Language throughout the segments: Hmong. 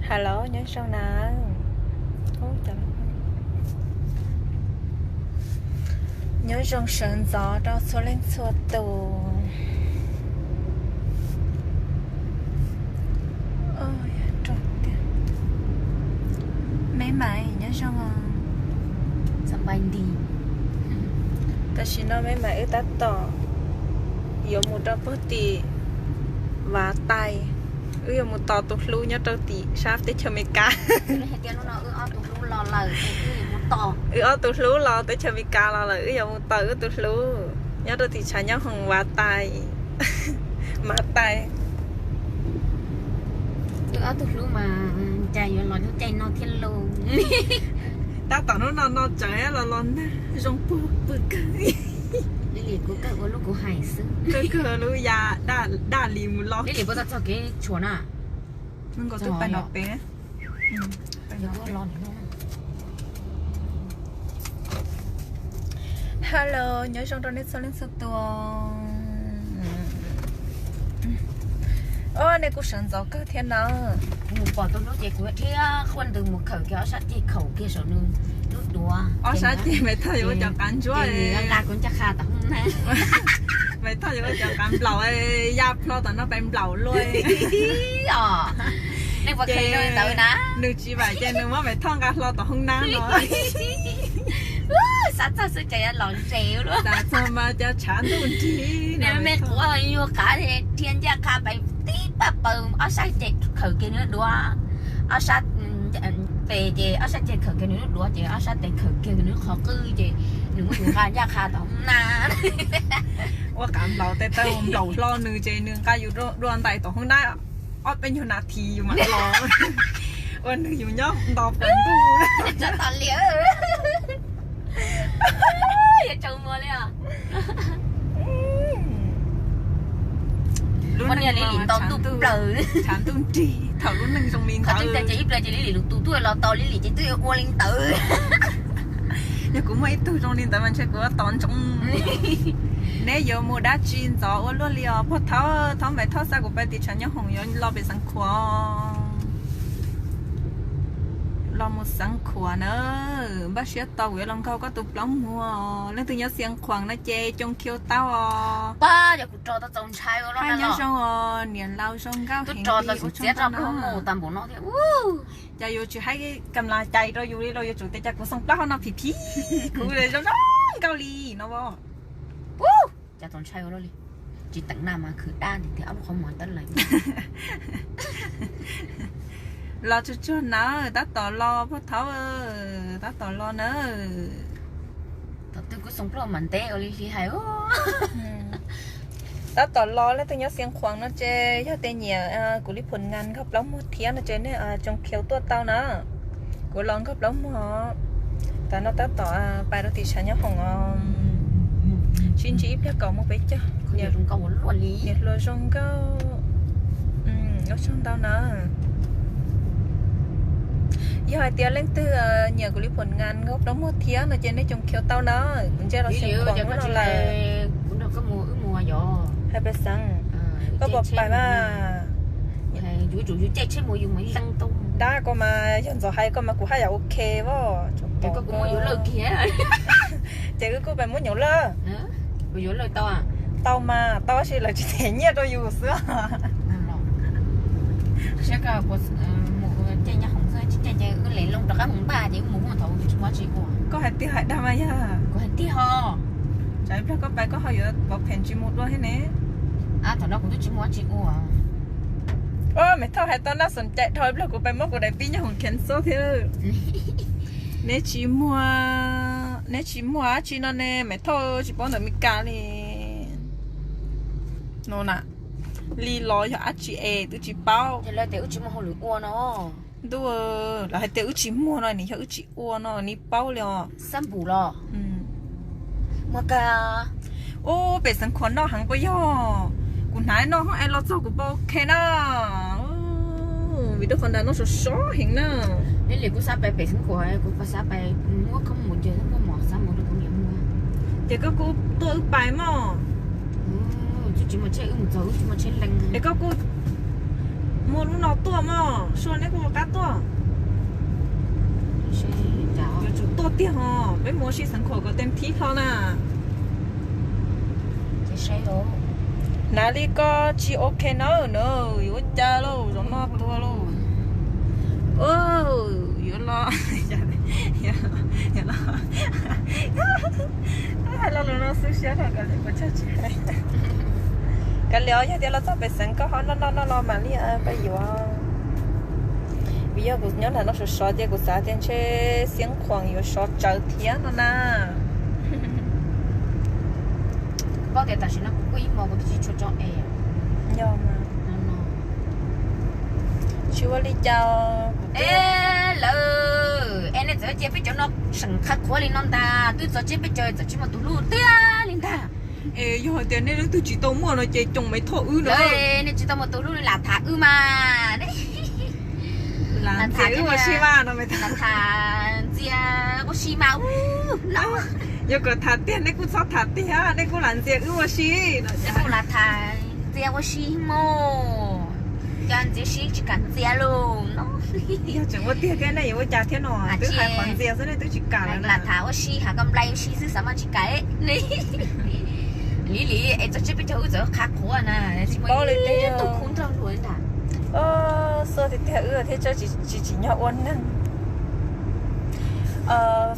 Hello, nyob zoo na. Nyob zoo sawv ntxov rau txhua leej txhua tus. Meb mas nyob zoo. Tam sim no meb mas wb tab tom yuav mus rau puag tim Vav Tais. Wb yuav mus tos tus hlub nyob rau tim sab teb chaws Amelikas. Wb ob tus hlub los teb chaws Amelikas los lawm, wb yuav mus tos wb tus hlub nyob rau tim tshav nyob hoom Vav Tais. Mav Tais. Wb ob tug hlub mas cas yuav los lub caij no thiab lauj. Tab tom hnub no no tsawv los los nag zoo puag pw kawg. Lili kuv kawg ua lub kuv hais xwb. Kawg kawg lub ya daj li mus los. Lili puas tau txog kev tshuam na? Nkaus twb pais nram pem. Hello, nyob zoo rau nej txhua leej txhua tus. Os, nej kuj sawv ntxov kawg thiab na. Kuv mus pom tus hlub ces kuv thiab Quaj Ntws mus khawm kiag ob sab ceg, khawm kiag saum nws lub duav. Ob sab ceg Maiv Thoj yuav ua cov qav ntsuab, nqa kuv ncaj qha tom hoob na. Maiv Thoj yuav ua cov qav nplaum, ya plho tom no pais nplaum luaj. Nej puas kheev zoo li ntawd na? Nws tsis vam ces nws muab Maiv Thoj nqa hlo tom hoob na no. Xav txog xwb ces los nres lawm. Xav txog mas cov tshav ntuj nrig, nej me quav yuag qav dhia ncaj qha pais tib paj paws, ob sab ceg khawm kiag nws lub duav, ob sab pem ces ob sab ceg khawm kiag nws lub duav ces ob sab tes khawm kiag nws qhov qwb ces nws muab yus nqa ncaj qha tom hoob na. Ua qav nplaum tes taw nplaum hlo nws ces nws nqa yus dua ntais tom hoob na ob peb nyuag nas this yus mam los. Ua nws yus nyob nto plaws ntuj. Lub niag Lili nto ntuj plaws, tshav ntuj nrig thaum lub neej zoo li ntawd. Ib pliag ces Lili lwm tus twb los tau Lili ces twb yuav ua li ntawd. Yog kuv muaj ib tug zoo li ntawd mas ntshe kuv yuav tos ntsoov. Neb yuav mus dab tsi ntxov ua luaj li os? Puag thaum Maiv Thoj xa kuv pais tim tshav nyob hoom yuav los pem Xeev Khuam. Los mus Xeev Khuam na, npaj siab tau kuv yuav los nkaug koj tus plaub muag. Leej twg nyob Xeev Khuam no ces coom khiu tau os. Hais nyob zoo os niam laus zoo nkauj heev li, ua tsaug ntau na. Cas yus tsis hais kam las cais rau yus li los yuav tsum tias cas kuv xoo plaub hau no phim phim kuv zoo zoo nkauj li no. Cas txaus ntshai ua luaj li. Tsis teem na mas khwv dab tiag tiag ob lub qhov muag tab lais. Los tsuag tsuag na, tab tom los puag thaum, tab tom los na. Thaum twg kuv xoo plaub mam ntev ua li hais. Tab tom los, leej twg nyob Xeev Khuam no ces yog tias nyiam kuv li phom ngas nkaug plaub muag thiab no ces nej coom khiu tuaj tau na. Kuv los nkaug plaub muag. Tam no tab tom pais rau tim tshav nyob hoom os. Sib ntsib ib pliag kom mus peb caug. Niam hluas zoo nkauj. Ua tsaug ntau na. Yog hais tias leej twg nyiam kuv li phom ngas nkaug plaub muag thiab no ces nej coom khiu tau na. Kuv ntsia los Xeev Khuam no lawm. Hais pes xeev, koj puas pais mas? Dab koj mas yog ntxov hais koj mas kuv haj yam ok as. Ces wb kuj pais muab nyuam lawj. Tau mas tau tab sis lawv tsis them nyiaj rau yus xwb. Koj hais tiag hais dag mas yog. Kuv hais tiag ho. Tsam ib pliag koj pais koj ho yuav pov pheem tsis mus dua thiab ne. Thaum no kuv twb tsis muaj dab tsi ua. Maiv Thoj hais tau naj xom cai dhau ib pliag kuv pais muab kuv daim pib nyob hoom cancel thiab. Neb tsis muaj, neb tsis muaj dab tsi no ne, Maiv Thoj tsis paub ntawm Meskas li. No na, li los yog dab tsi es twb tsis paub. Yog lawv tias wb tsis muaj hauj lwm ua no. Ntuj, lawv hais tias wb tsis muaj no, nws yog wb tsis ua no nws paub li os. Xab npum los muag ka. Ub, pem Xeev Khuam noj heev puas yog? Kuv hnav noj hoob es los txog kuv pom ok na. Vim rau qhov nram no sov sov heev na. Ib lim kuv xav pais pem Xeev Khuam, kuv xav pais muab khaub ncaws muab mov xav mus rau kuv niam muag. Ces koj kuj tuaj wb pais mog. Twb tsis muaj tsheb, wb mus txog wb tsis muaj tsheb leej. Es koj kuj Muaj lub no tuaj mog, sua neb kuj qab tuaj. Yuav tsum tuaj tiag hos, peb mus ua si xeev khuam kom tes thib hlo na. Hnav li ko tsis ok na, na yuav cas lauj, zaum no tuag lauj. Yuav los, yuav los, hais lo lus no xwb siab thaum kav liam puas tsawg tsis hais. Kav liam, yog tias los txog pem xeev koj ho noj noj noj los mam li pab yuav. Vim yog kuv nyob nram no sov sov ces kuv xav tias ntshe Xeev Khuam yuav sov tsawv thiab no na. Kuv paub tias tam sim no kuv kuj ib hmos kuv twb tsis tshua tso es. Yog mas. Tsis ua li cas. Lawm es nej txawm cia peb cov no seem qha qhuav li no ntag, twb txog tsiab peb caug txawm tsis muaj tus hlub tiag li ntag. Es yog hais tias nej leej twg tsis tau muaj no ces coom me thoj wb no. Nej tsis tau muaj tus hlub lam tham wb mas. Lam ntxias wb ua si mas no, lam tham ntxias ua si mas. Yog kom tham tiag nej kuj txhob tham tiag, nej kuj lam ntxias wb ua si no. Kuj lam tham ntxias ua si mog. Cov ntxias si tsis kam ntxias los no. Yog tseem ua tiag thiab nej yuav ua cas thiab no, twb hais qhov ntxias xwb nej twb tsis kam lawm. Lam tham ua si, hais kom nplai ua si xwb xav mas tsis kam. Li li es txog tsiab peb caug wb txawm qha qhuav na, tsis paub li tej tus khub nrog luag ntag. Xua tiag tiag wb thiab tsis tsim nyog ua neeg.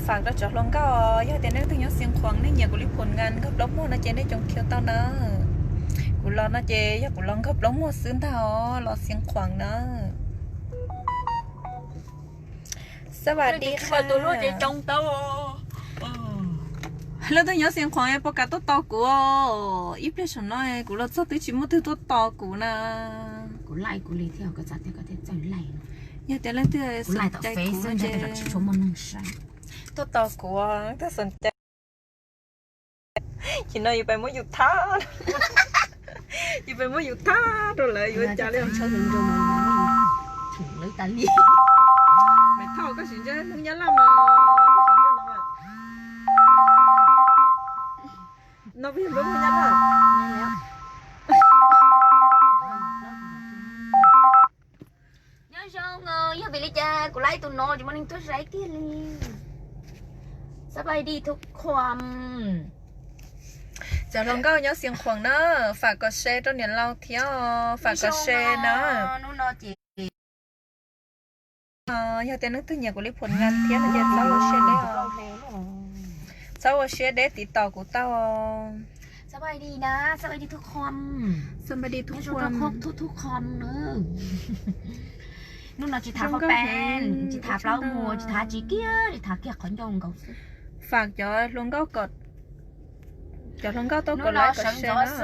Fam rau cov hluas nkauj, yog tias nej leej twg nyob Xeev Khuam nej nyiam kuv li phom nkas nkawg plaub muag no ces nej cov khiav tau na. Kuv los no ces yog kuv los nkawg plaub muag xwb ntag os, los Xeev Khuam na. Xab vas dis qha. Leej twg nyob Xeev Khuam puas kam tuaj tos kuv? Ib pliag saum no kuv los txog twb tsis muaj twg tuaj tos kuv na. Kuv laij kuv li thiab, koj txav tias koj thiaj txawj laij. Yog tias leej twg xom cai kuv ces tuaj tos kuv, twg xom cai. Ces no yus pais muab yus thab, yus pais muab yus thab rau lawv yuav cas li. Lawv tas li. Maiv Thoj, koj sim ntsib hnub Nyab Laj mas, koj sim ntsib no mas. No puas yog npawb hnub Nyab Laj? Nyob zoo, yog vim li cas kuv laij tus no tsis muaj neeg tuaj saib tiag li. Xab vais dis thub khuam. Cov hluas nkauj nyob Xeev Khuam na, fam kom share rau niam laus thiab, fam kom share na. Hnub no ces yog tias leej twg nyiam kuv li phom nkas thiab no ces txhob ua siab deb, txhob ua siab deb tiv tauj kuv tau. Xab vais dis na, xab vais dis thub khuam. Xab vais dis thub khuam. Hnub no tsis tham hauv pes, tsis tham plaub muag, tsis tham tsis kiag, tsis tham kiag qhov ncauj nkaus xwb. Fam cov hluas nkauj kom, cov hluas nkauj tau kom like kom share na. Sawv ntxov xa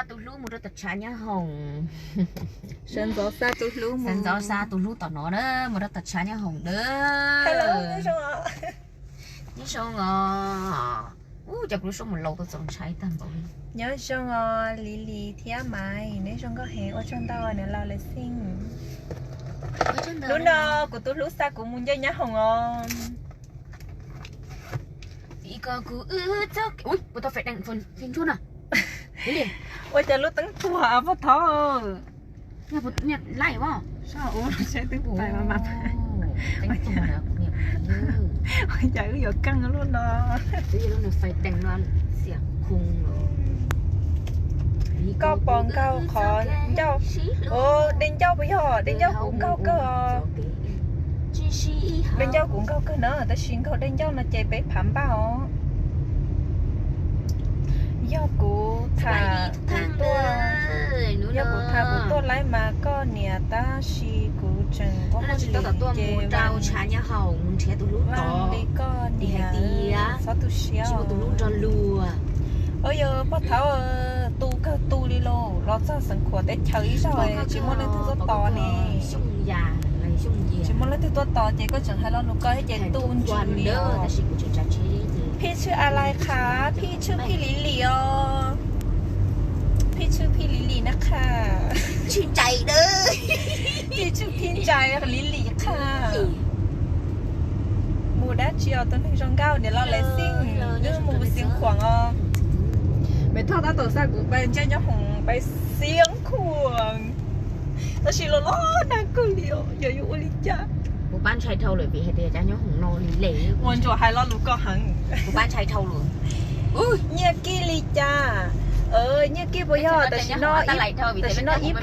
tus hlub mus rau tom tshav nyab hoom. Sawv ntxov xa tus hlub, sawv ntxov xa tus hlub tom no na, mus rau tom tshav nyab hoom na. Nyob zoo os. Ub, cov kuv lub suab mus laus tau txaus ntshai tag npaum li. Nyob zoo os Lili thiab Maiv, neb zoo nkauj heev, ua tsaug ntau niam laus lawv xij. Hnub no kuv tus hlub xa kuv mus ncaw nyab hoom os. Ua tau fais dees, fais ntsuag no. Ua cas lub teeb tuag pog thov. Laij, seb twb pais mas mas. Ua cas wb yuav keej lub no. Koj pom nkaug qhov ncauj. Dej ncauj puas yog? Dej ncauj kuv nkaug kawg. Dej ncauj kuv nkaug kawg na, tab sis nkaug dej ncauj no ces peb phav npaj os. Yog kuv tham kuv tuaj, yog kuv tham kuv tuaj laib mas koj niam, tab sis kuv tseem ua hauj lwm ces ua li koj niam, txhob tu siab. Ua yog pog thov tu kawg tu li lauj, los txog Xeev Khuam teb chaws ib zaug tsis muaj leej twg tuaj tos ne. Tsis muaj leej twg tuaj tos ces koj tseem hais lo lus ko thiab ces tu ntsws li os. Phij tshwj a lai qha, phij tshwj phij Lilis os. Phij tshwj phij Lilis na qha. Tshwj ntsais, phij tshwj phij ntsais Lilis qha. Mus dab tsi os tus neeg zoo nkauj, niam laus lawv xij, wb mus Xeev Khuam os. Maiv Thoj tab tom xa kuv pais ncaw nyab hoom pais Xeev Khuam. Tab sis los los nag kawg li os, yog yuav ua li cas? Kuv pab ntshai dhau lawm vim hais tias cas nyob hauv no li lem. Ua ntsuas hais lo lus koj heev. Kuv pab ntshai dhau lawm. Nyiaj kib li cas? Nyiaj kib puas yog tam sim no, tam sim no ib